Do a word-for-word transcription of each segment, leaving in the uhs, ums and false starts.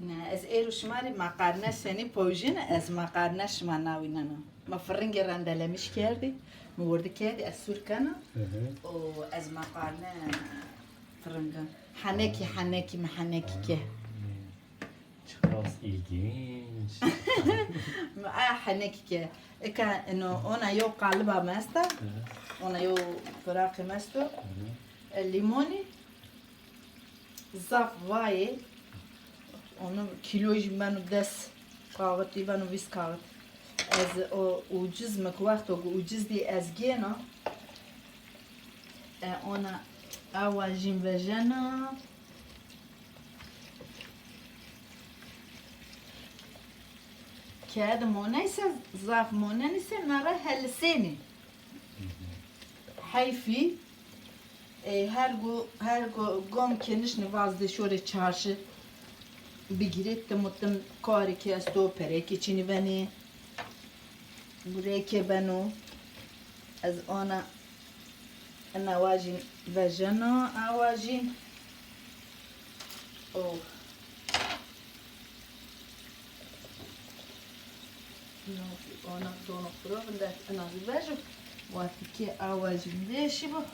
Ne, ez êro şima rê maqarne senî pojîne, ez maqarne şima nawînena. Ma firingê rendelemiş kerdî, mi wirdi kerdî, ez sûr kena. Hı hı. Û ez maqarne firinga. Henekî, henekî mi henekî ke. Çiqas ilginç. Mi a henekî ke. Eka ino ona yew qaliba mi esta. Hı hı. Ona yew firaqê mi esto. Hı hı. E, lîmonî. Zaf vayê, onu kîlo jî beno des kaxitî, beno vîst kaxit. Ez o uciz mi ki wexto ki uciz dî ez gêno. E, ona awa jîn vejena. Kedi moneyse, zaf monenîse, na ra helisênî. Heyfî. E, her go, her go, gom ke nişnî vazde şorê çarşi bigîrê, tim û tim karê ke esto, perê ke çinî benê, gurê ke beno. Ez ona ina wajîn vejena, a wajîn. Oh. Ina zî ona dono piro vinde, ina zî vejo. Wextî ke awa jî vêşî bo,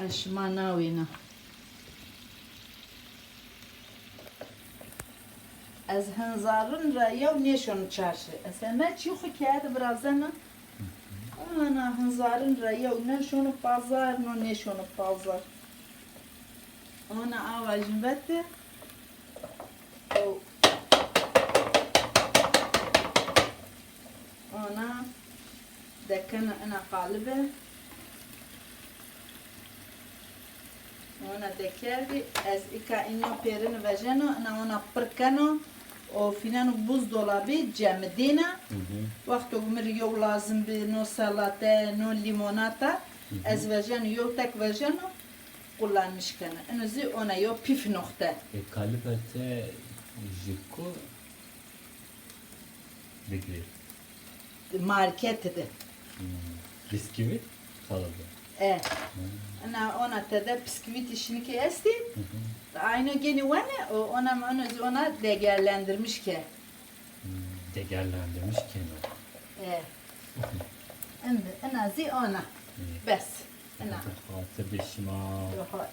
ez şima nawîna. Ez hinzarin ra yew nêşono çarşi. Ez heme çî xwu keyede virazena. Ana hinzarin ra yew ne şono pazar, no nêşono pazar. Ona awa jî vete. O, ona dekena ina qalibe. Ona dekerdî, ez îka îno pêrini vejeno, ina ona pir keno, o fîneno buzdolabî, cemidîna. Hı hı. Wexto mi rê yew lazim bi, no salate, no lîmonata, hı hı, ez vejeno, yew tek vejeno, kullanmiş kena. Ino zî ona yew pîf noxte. E, qaliba te ji ku bigirê? Marketi de. Hmm. Bisküvit qaliba? E. Hmm. Ina ona tede bisküvitî şinikî estî. Hı hı. Ayno genî wene, o ona mi ono zî ona degerlendirmiş ke. Hmm. Degerlendirmiş keno. E. Hı hı. Indi, ina zî ona. Hı. Bes. Ina. Xatir be şima. Rahat.